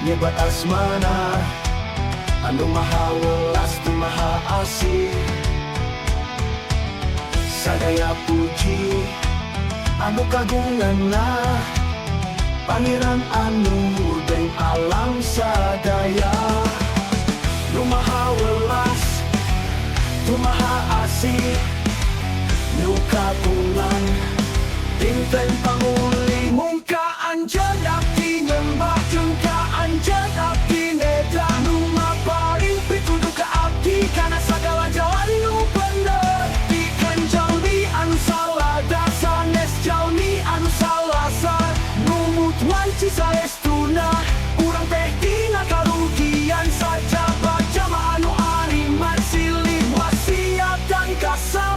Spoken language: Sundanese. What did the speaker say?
Nyebat asmana anu maha welas tu maha asih. Sadaya puji anu kagunganna, Pangeran anu hudeng alam sadaya. Nu maha welas tu maha asih, nu kagungan dinten panguli. Mung ka Anjeun abdi nyembah jeung ka Anjeun abdi nedra. Nu maparin pituduh ka abdi kana sagala jalan nu bener. Pikeun jalmi anu salada sanes jalmi anu salasar. Numut wanci saestuna urang teh dina karugian, sajaba jalma anu ariman silih wasiat dan kasabaran.